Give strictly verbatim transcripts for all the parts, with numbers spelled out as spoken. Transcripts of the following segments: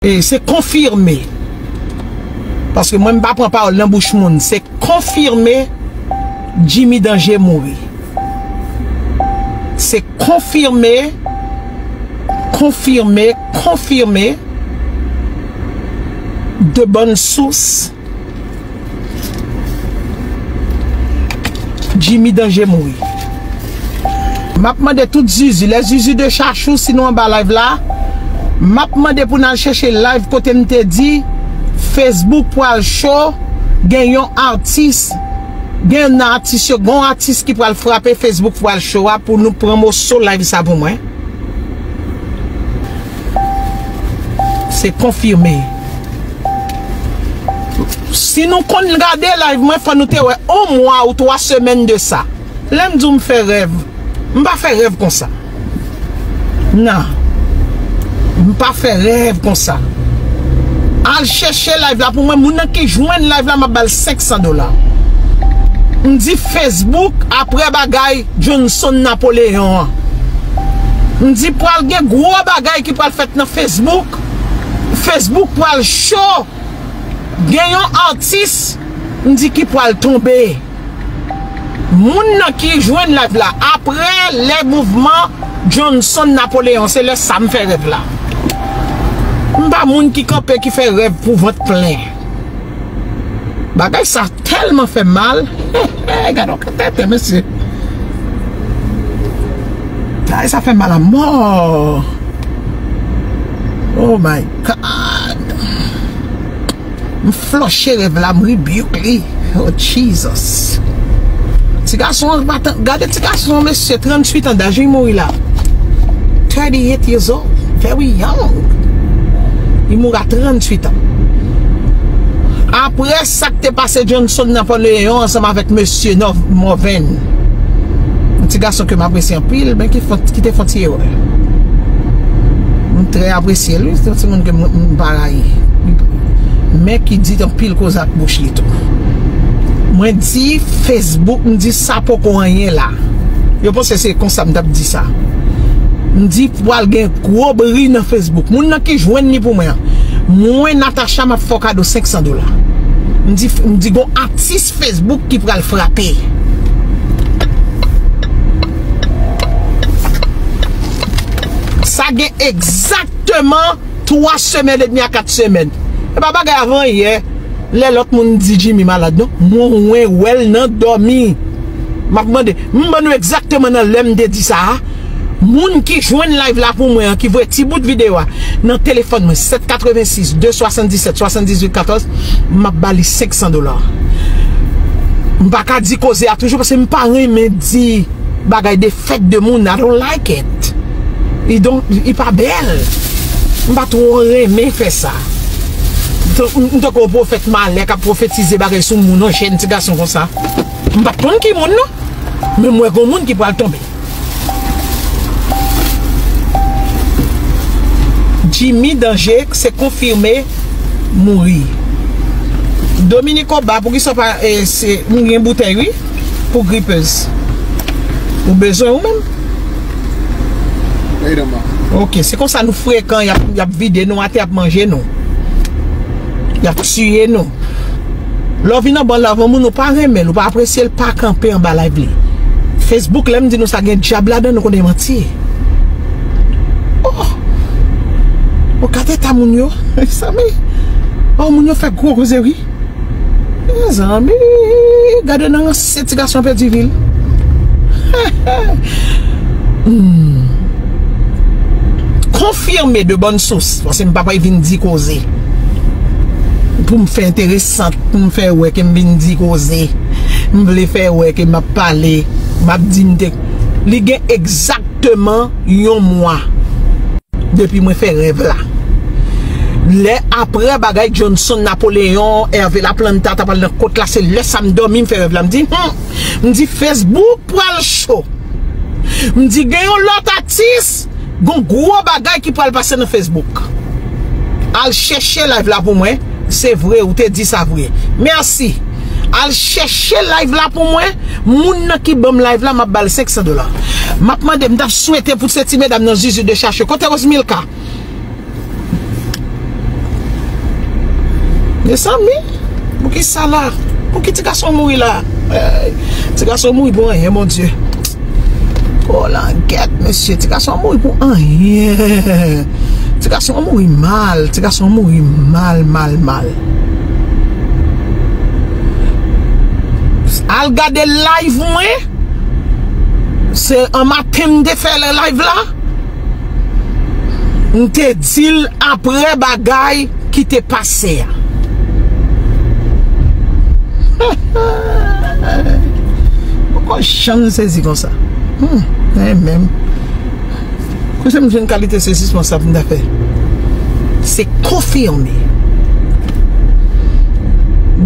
E se konfime. Paske mwen, m pa pran pawòl nan bouch moun. Se konfime Jimmy Danger mouri. Se konfime, konfime, konfime de bonnes sources. Jimmy Danger mouri. M ap mande tout zizi, lè zizi de chachou, si nou anba live la, m ap mande pou n al chèche live kote m te di Facebook pral cho, gen yon atis, gen yon atis yo, gen yon atis ki pral frape Facebook pral cho a pou nou pran moso live sa pou mwen. Se konfime. Si nou konn gade live mwen, fò nou te wè yon mwa ou twa semèn de sa. Lè m di w m fè rèv, m pa fè rèv konsa. Non. M pa fè rèv konsa. Al chèche live la pou mwen. Moun nan ki jwenn live la, m ap ba l senk san dola. M di Facebook, apre bagay Johnson Napoleon an. M di pral gen gwo bagay ki pral fèt nan Facebook. Facebook pral cho. Gen yon atis, m di ki pral tonbe. Moun nan ki jwenn live la, apre lè mouvman Johnson Napoleon, se lè sa m fè rèv la. M pa moun ki kanpe, ki fè rèv pou vant plen. Bagay sa tèlman fè m mal. Gade yon tètè, mesye. Bagay sa fè m mal a mò. Oh my God. M flòche rèv la, m rebuke li. Oh, Jesus. Ti gason an pa tan, gade ti gason an, mesye, tranntuit an daj, li mouri la. Thirty-eight years old. Very young. Li mouri a tranntuit an. Apre sa k te pase Johnson Napoleon ansanm avèk mesye Nov-, Morvan. Yon ti gason ke m apresye anpil, men ki fè, ki te fè yon ti erè. M trè apresye l, wi. Se yon timoun ke m, m pa rayi. Men ki di anpil koze ak bouch li tou. Mwen di Facebook, m di sa poko anyen la. Yo panse se konsa m t ap di sa. M di pral gen gwo bri nan Facebook. Moun nan ki jwenn li pou mwen an. Mwen, Natacha, m ap fè w kado senk san dola. M di, m di gon atis Facebook ki pral frape. Sa gen egzakteman twa semèn edmi a kat semèn. E pa bagay avan yè, lè lòt moun di Jimmy malad, non. Mwen, mwen wè l nan dòmi. M ap mande, m ban nou egzakteman nan lè m te di sa a. Moun ki jwenn live la pou mwen an, ki voye ti bout videyo a nan telefòn mwen, sèt katrevensis, de swasanndisèt, swasanndizuit katòz, m ap ba li senk san dola. M pa ka di koze a toujou, paske m pa renmen di bagay de fèt de moun, I don't like it. Li don, li pa bèl. M pa twò renmen fè sa. M tankou yon pwofèt malè k ap pwofetize bagay sou moun, yon jèn ti gason konsa. M pa t konn ki moun, non. Men m wè gon moun ki pral tonbe. Jimmy Danger, se konfime, mouri. Dominique Oba, poukisa w pa, eh, se, m gen boutèy, wi, pou gripez. Ou bezwen ou menm? Ok, se konsa nou frekan, y ap, y ap vide nou atè, y ap manje nou. Y ap tiye nou. Lè w vin anba live yon moun, ou pa renmen l, ou pa apresye l, pa kanpe anba live li. Facebook, lè m di nou sa gen dyab ladan, nou konnen manti. Oh! Ou gade eta moun yo, mezanmi. Oh, moun yo fè gwo koze, wi. Mezanmi, gade nan ranse ti gason pèdi vi l. Hmm. Konfime de bonnes sources, paske m pa pral vin di koze. Pou m fè enteresant, pou m fè wè ke m vin di koze. M vle fè wè ke m ap pale, m ap di m te. Li gen egzakteman yon mwa depi mwen fè rèv la. Lè apre bagay Johnson Napoleon, Hervé Laplanta t ap al nan kot la, se lè sa m dòmi, m fè rèv la. M di, hmm, m di Facebook pral cho. M di gen yon lòt atis, gon gwo bagay ki pral pase nan Facebook. Al chèche live la pou mwen. Se vre, ou te di sa vre. Mèsi. Al chèche live la pou mwen. Moun nan ki ban m live la, m ap ba l senk san dola. M ap mande, m t ap swete pou se ti medam nan Zuzu de chache. Kote Rosemilka? Mezanmi, poukisa la? Pouki ti gason mouri la? Ti gason mouri pou anyen, Bondye. O langèt, mesye, ti gason mouri pou anyen. Ti gason mouri mal, ti gason mouri mal, mal, mal. Al gade live mwen. Se an maten m te fè live la. M te di l apre bagay ki te pase a. Poko janm sezi konsa. Hmm, men menm. Kote m jwenn kalite sezisman sa pou m ta fè? Se konfime.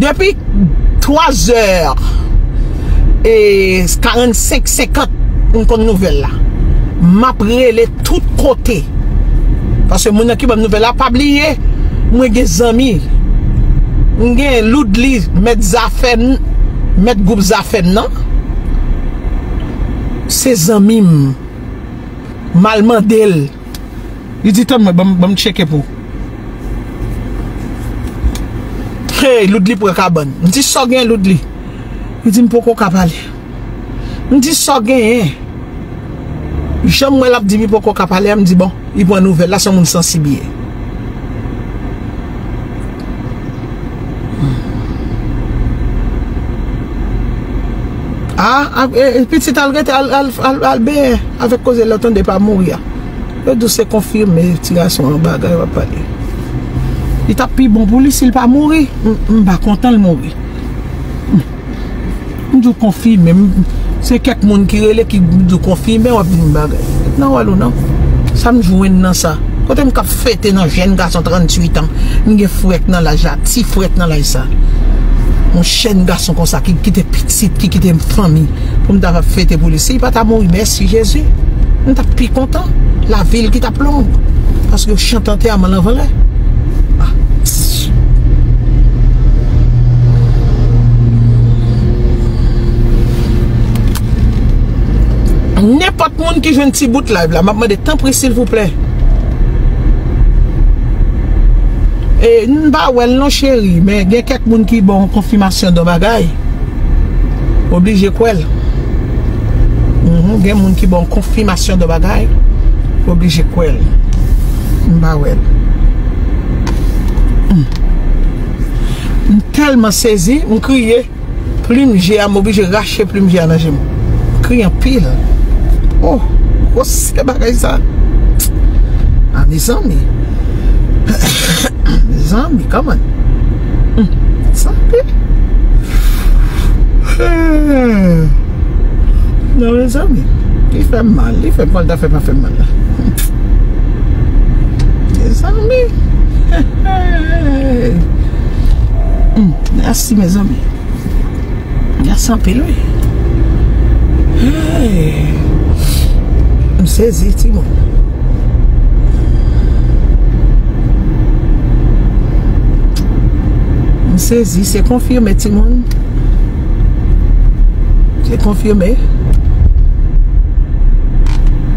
Depi twa zè e karannsenk, senkant, m konn nouvèl la. M ap rele tout kote. Paske moun nan ki ban m nouvèl la, pa bliye, mwen gen zanmi. M gen Loudly, mèt zafè m, mèt gwoup zafè m nan. Se zanmi m. M al mande l. Li di, "Tann mwen, ban m, ban m tcheke pou ou." Hey, Loudly pran kabann. M di, "Sa w gen, Loudly?" Li di, "M poko ka pale." M di, "Sa w genyen?" Jan m wè l ap di m li poko ka pale a, m di, "Bon, li pran nouvèl la, se yon moun sansib li ye." A, a, e, e, pitit al rete, al, al, al, al benyen avèk koze lè w tande pa mouri a. Yo di w se konfime, ti gason an bagay w ap pale. Li t ap pi bon pou li si l pa mouri. M, m pa kontan l mouri. M di w konfime, m, se kèk moun ki rele ki di w konfime, w ap di m bagay. Nan wòl ou non. Sa m jwenn nan sa? Kote m k ap fete nan jèn gason tranntuit an? M gen frè k nan laj la, ti frè k nan laj sa. Yon jèn gason konsa ki kite pitit, ki kite fanmi pou m ta ap fete pou li. Si li pa ta mouri, mèsi Jezi. M t ap pi kontan. Lavi l ki t ap long. Paske yo chante antèman l anvan lè. Ah. Nenpòt moun ki jwenn ti bout live la, m ap mande tanpri silvouplè. E, m pa wè l non cheri, men gen kèk moun ki ba w konfimasyon de bagay. Oblije kwè l. Mhm, gen moun ki ba w konfimasyon de bagay. Oblije kwè l. M pa wè l. Hmm. M tèlman sezi, m kriye. Plim je a, m oblije rache plim je a nan je m. M kriye anpil. Oh, gwosè bagay sa. A, mezanmi. Mezanmi, kòman? Hmm, sa pi. Non, mezanmi. Li fè m mal, li fè m mal, ta fè pa fè m mal la. Mezanmi. Hmm, mèsi, mezanmi. Mèsi anpil, wi. Hey. M sezi, timoun. M sezi, se konfime, timoun. Se konfime.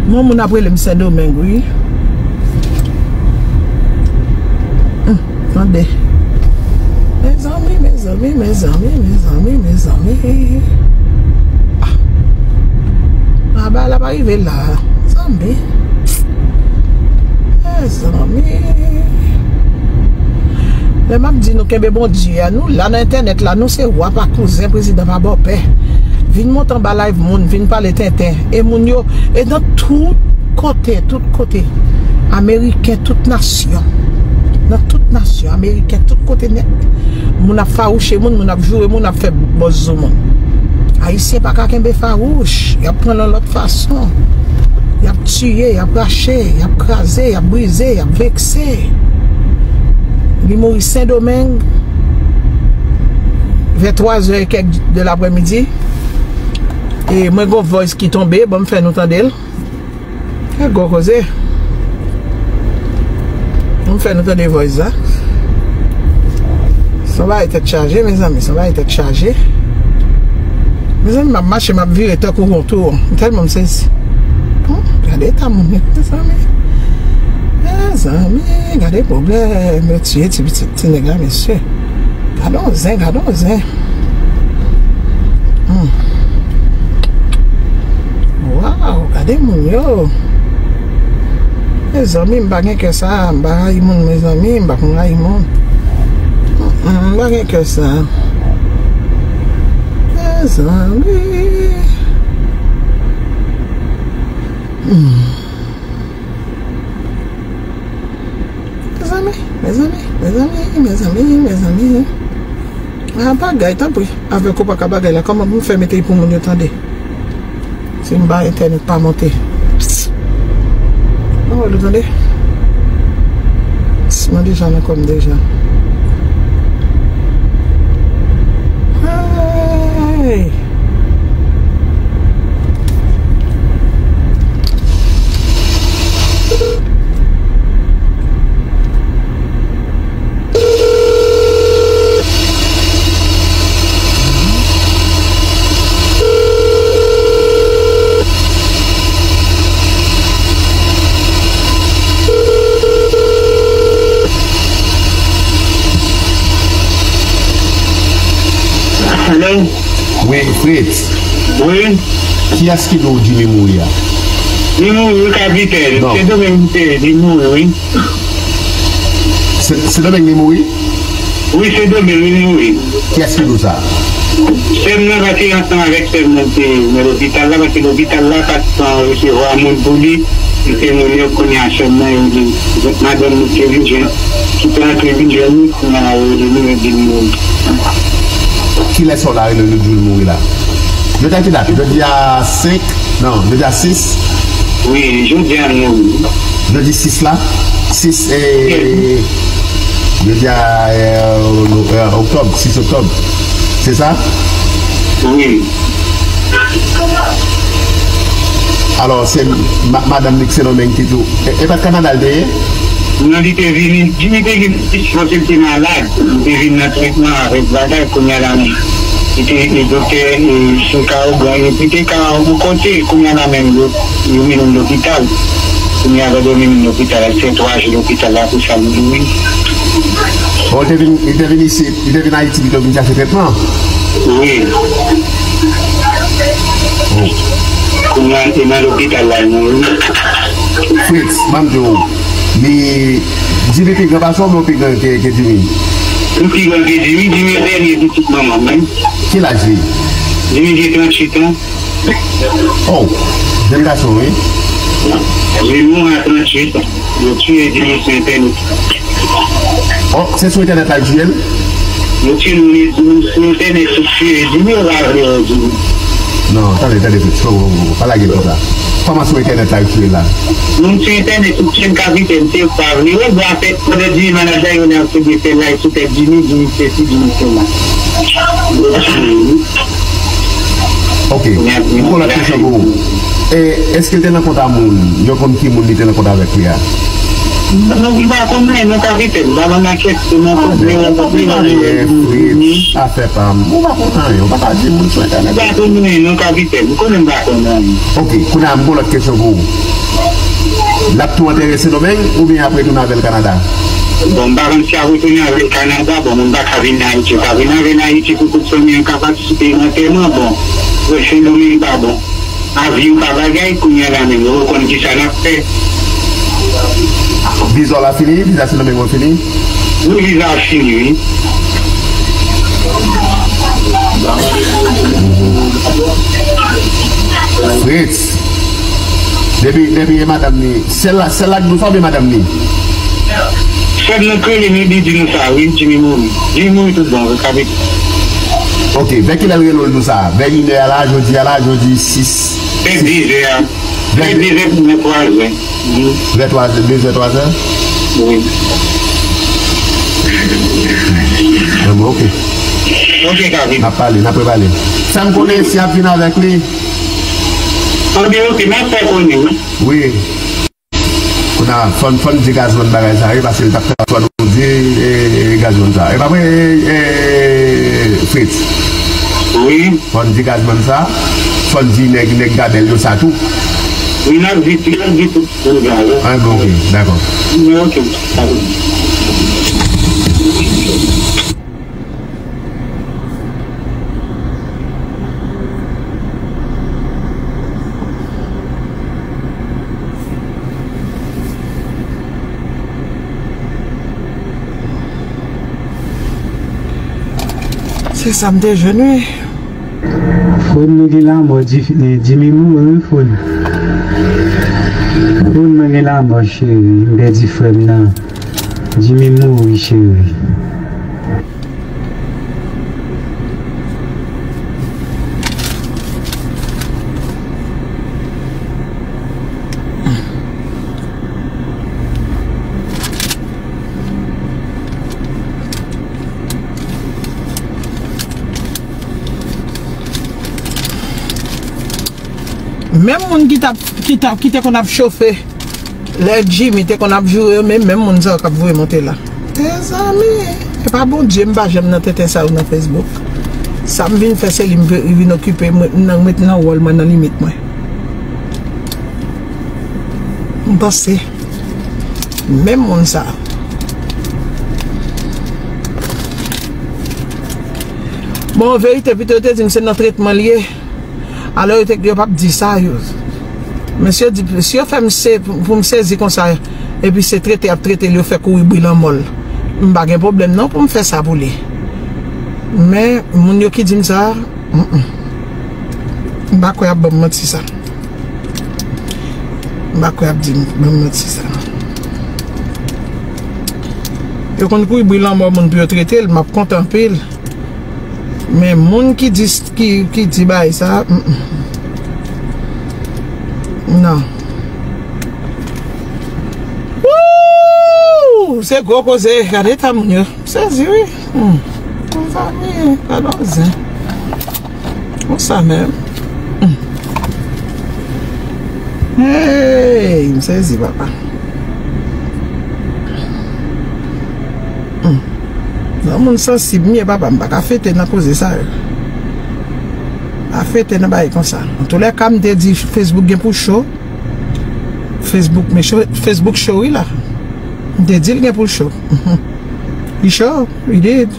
Yon moun ap rele m Sendomeng, wi. Hmm, tande. Mezanmi, mezanmi, mezanmi, mezanmi, mezanmi. Ah. Ah, bagay la pa rive la. Zanmi. Mezanmi. Lè m ap di nou kenbe Bondye a, nou la nan entènèt la, nou se wa pa kouzen, prezidan pa bòpè. Vin monte anba live moun, vin pale tenten. E moun yo, e nan tout kote, tout kote. Ameriken, tout nasyon. Nan tout nasyon, Ameriken, tout kote nèt. Moun ap fawouche moun, moun ap joure moun, ap fè bòz sou moun. Ayisyen pa ka kenbe fawouch, y ap pran l yon lòt fason. Y ap tiye, y ap rache, y ap kraze, y ap brize, y ap vekse. Li mouri Sendomeng, vè twa zè e kèk de laprèmidi. E mwen gon voice ki tonbe, ban m fè nou tande l. E gwo koze. Ban m fè nou tande voice la. Se yon bagay tèt chaje, mezanmi, se yon bagay tèt chaje. Mezanmi, m ap mache, m ap vire tankou yon tou. M tèlman m sezi. Hmm, gade eta moun yo, mezanmi. Mezanmi, gade pwoblèm. Yo tiye ti pitit, ti nèg la, mesye. Gade yon zen, gade yon zen. Hmm. Waw, gade moun yo. Mezanmi, m pa gen kè sa, m pa rayi moun, mezanmi, m pa konn rayi moun. Mm, mm, m pa gen kè sa. Mezanmi. Hmm. Mezanmi, mezanmi, mezanmi, mezanmi, mezanmi. Ah, bagay, tanpri. Avèk ou pa ka bagay la, kòman pou m fè mete pou moun yo tande? Si m ba entènèt pa monte. Psst. Bon, ou tande? Psst, mwen deja nan kò m deja. Hey! Alo? Wi, Fritz. Wi. Kiyès ki di w Jimmy mouri a? Li mouri, wi, kapitèn. Non. Se Domeng ki te di mouri, wi. Se, se Domeng li mouri? Wi, se Domeng li mouri. Kiyès ki di w sa? Sè m nan, paske ansanm avèk sè m nan te nan lopital la, paske lopital la pa t resevwa moun pou li. Li te moun yo kounye a sè m nan, e li, madanm li te vin jwenn, ki te antre vin jwenn li, kounye a yo rele nou, yo di l mouri. Kilè sa w ta rele nou di w l mouri la? Jodi a ki dat? Jodi a senk? Non, jodi a sis. Wi, jodi a nou. Jodi sis la? Sis, e, jodi a, e, no-, e, oktòb, sis oktòb. Se sa? Wi. Alò, se ma-, madanm li k se Domeng ki tou. E, e pa t Kanada l te ye? Non, li te vini, Jimmy te gen plis paske l te malad. Li te vin nan tretman avèk bagay, kounye a la, li te, e, doktè, e, se ka ougan, epi te ka yon kote, kounye a la menm, yo, yo mennen l lopital. Kounye a, yo mennen l lopital, l fè twa jou lopital la, pou sa, li mouri. Bon, li te vin, li te vin isit, li te vin Ayiti, li te vin chache tretman? Wi. Oh. Kounye a, li nan lopital la, li mouri. Fritz, ban m di w, li, Jimmy pi gran pase w oubyen w pi gran ke, ke Jimmy? M pi gran ke Jimmy. Jimmy se dènye pitit manman m, wi. Ki laj li? Jimmy gen tranntuit an. Oh, jèn gason, wi. Jimmy mouri a tranntuit an. Yo tiye Jimmy sou entènèt. Oh, se sou entènèt la yo tiye l? Yo tiye l sou entènèt, yo tiye Jimmy, yo pa vle wè Jimmy. Non, tande, tande, Fritz, pa lage l konsa. Kòman sou entènèt la yo tiye l la? Moun sou entènèt yo tiye l, kapitèn, se yo pa vle wè, bon, apre, pandan Jimmy malad la, yo nan fè de fè live sou tèt Jimmy, Jimmy sesi, Jimmy sela. Yo tiye l. Ok. M gon lòt kesyon pou ou. E, èske l te nan kont a moun? Yo konn ki moun li te nan kont avèk li a? Non, m pa konn anyen non, kapitèn. M pa konn anyen, se nan kont li, mwen pa konn anyen, Fritz, afè pa m. Ou pa konn anyen, ou pa ka di moun sou entènèt. M pa konn anyen non, kapitèn. M konnen m pa konn anyen. Ok, kounye a m gon lòt kesyon pou ou. L ap tou antere Sendomeng oubyen y ap retounen avè l Kanada? Bon, m pa konn si y ap retounen avè l Kanada. Bon, moun pa ka vin Ayiti, pa vin avè l Ayiti pou tout fanmi an ka patisipe nan antèman. Bon, Sendomeng pa bon. Avyon pa bagay, kounye a la menm, nou konn kisa n ap fè. Viza w la fini? Viza Sendomeng ou fini? Wi, viza a fini, wi. Fritz. Depi, depi e madanm ni, sèl la, sèl la k di w sa oubyen madanm ni? Sè m nan k rele nou, li di nou sa, wi, Jimmy mouri. Jimmy mouri tout bon, wi, kapitèn. Ok, vè kilè l rele w, l di w sa? Vè inè a la, jodi a la, jodi sis. Vè dezè a. Vè dezè pou mwen, twa zè. Vè twa zè, dezè, twa zè? Wi. Bon, ok. Ok, kapitèn. N ap pale, n ap repale. Fè m konnen si y ap vin avèk li. Ok, ok, m ap fè konnen, wi. Wi. Kounye a, fò n, fò n di Gazman bagay sa, wi, paske l t ap fè swa nou di, e, e, Gazman sa. E pa vre, e, e, Fritz? Wi. Fò n di Gazman sa, fò n di nèg, nèg Gabèl yo sa tou. Wi, n ap di, n ap di tout moun sa, wi. Ah, bon, ok, dakò. Wi, ok, dakò. Se sa m te jwenn, wi. Fòn nou gen lanmò, Di-, Dimi mouri, wi, Fòn. Fòn mwen gen lanmò, cheri. M pèdi frè m nan. Dimi mouri, cheri. Menm moun ki t ap, ki t ap, ki te konn ap chofe lè Jimmy te konn ap joure yo, men menm moun sa yo k ap voye monte la. Mezanmi, e pa Bondye, m pa janm nan tenten sa yo nan Facebook. Sa m vin fè, se li m vin okipe, m nan, met nan wòl mwen, nan limit mwen. M panse menm moun sa. Bon, verite, pito yo te di m se nan tretman l ye. Alò, yo te, yo p ap di sa, yo. Men si yo di, si yo fè m se, pou m sezi konsa, epi se trete y ap trete l, yo fè kouri bri lanmò l, m pa gen pwoblèm non pou m fè sa pou li. Men, moun yo ki di m sa, mm, mm. M pa kwè y ap ban m manti sa. M pa kwè y ap di m, ban m manti sa. Yo konn kouri bri lanmò moun pou yo trete l, m ap kontan anpil. Men moun ki di, ki, ki di bagay sa, mm, mm. Non. Wouw! Se gwo koze. Gade eta moun yo. M sezi, wi. Hmm. Mezanmi, gade yon zen. Konsa menm. Hmm. Hey, m sezi, papa. Hmm. Nan moun sansib m ye, papa, m pa ka fete nan koze sa yo. Pa fete nan bagay konsa. Antoulèka, m te di Facebook gen pou cho. Facebook, men cho, Facebook cho, wi, la. M te di l gen pou l cho. Li cho, li did.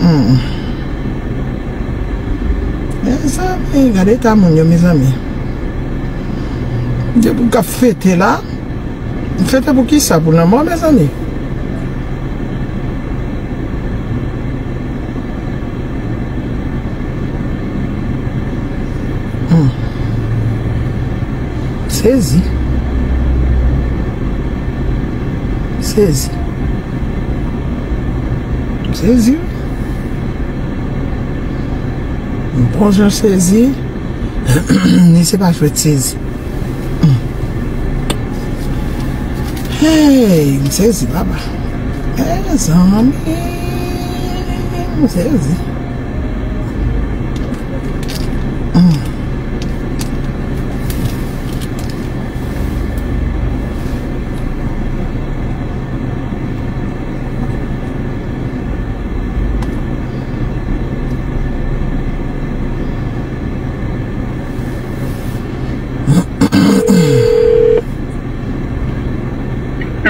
Hmm. Mezanmi, gade eta moun yo, mezanmi. Depi w k ap fete la, fete pou kisa? Pou lanmò, mezanmi? Hmm. Sezi. Sezi. Sezi. Bon jan sezi. Ni se pa jwèt sezi. Hmm. Hey, m sezi, papa. Mezanmi, m sezi. Hmm.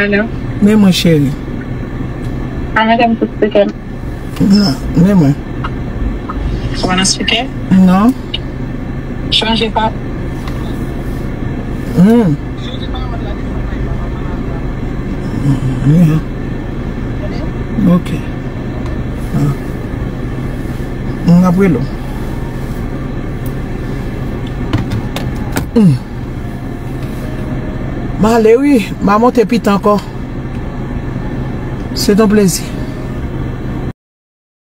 Alo? Men mwen, cheri. A, madanm, tout se kè. Non, men mwen. Ou pa nan speaker? Non. Chanje pa. Hmm. Hmm. Ok. Ah. M ap rele w. Hmm. M ale wi, m a monte pita ankò. Se yon plezi.